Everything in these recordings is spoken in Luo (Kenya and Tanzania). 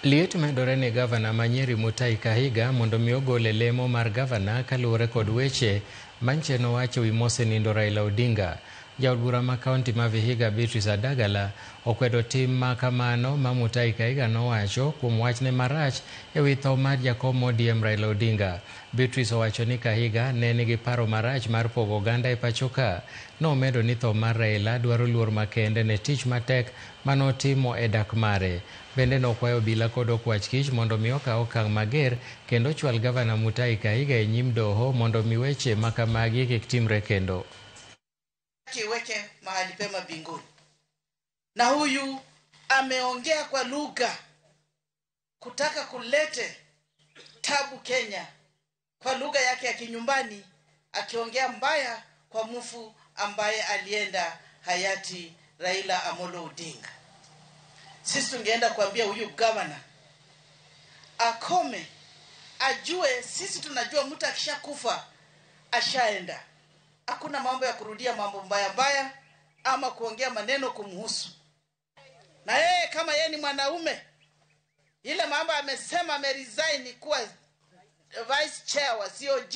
Liet medore ne gavana ma Nyeri Mutahi Kahiga mondo mi ogol e lemo mar gavana kaluwore kod weche manche nowacho wi mosenindo Raila Odinga. Jaod bura ma kaunti ma Vihiga Beatrice Adagala okwedo tim ma kamano ma Mutahi Kahiga nowacho kuom wachne marach e wi tho mar jakom ODM Raila Odinga. Beatrice owacho ni Kahiga ne nigi paro marach mar pogo oganda e pacho ka. Nomedo ni tho mar Raila dwaro luor makende ne tich matek manotimo e dak mare. Bende nokwayo obila kod okwach kich mondo mi okaw okang' mager kendo ochwal gavana Mutahi Kahiga e nyim doho mondo mi weche makamagi kik timre kendo. Iweke mahali pema mbinguni. Na huyu ameongea kwa lugha kutaka kulete tabu Kenya kwa lugha yake ya kinyumbani, akiongea mbaya kwa mfu ambaye alienda hayati Raila Amolo Odinga. Sisi tungeenda kuambia huyu governor akome, ajue sisi tunajua mtu akishakufa ashaenda. Hakuna mambo ya kurudia mambo mbaya mbaya ama kuongea maneno kumhusu. Na yeye kama yeye ni mwanaume, ile mambo amesema ameresign kuwa vice chair wa COG,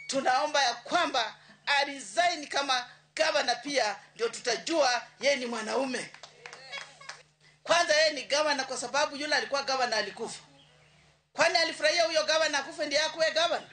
tunaomba ya kwamba aresign kama governor pia, ndio tutajua yeye ni mwanaume. Kwanza yeye ni governor kwa sababu yule alikuwa governor alikufa. Kwani alifurahia huyo governor akufe ndiye akuwe governor?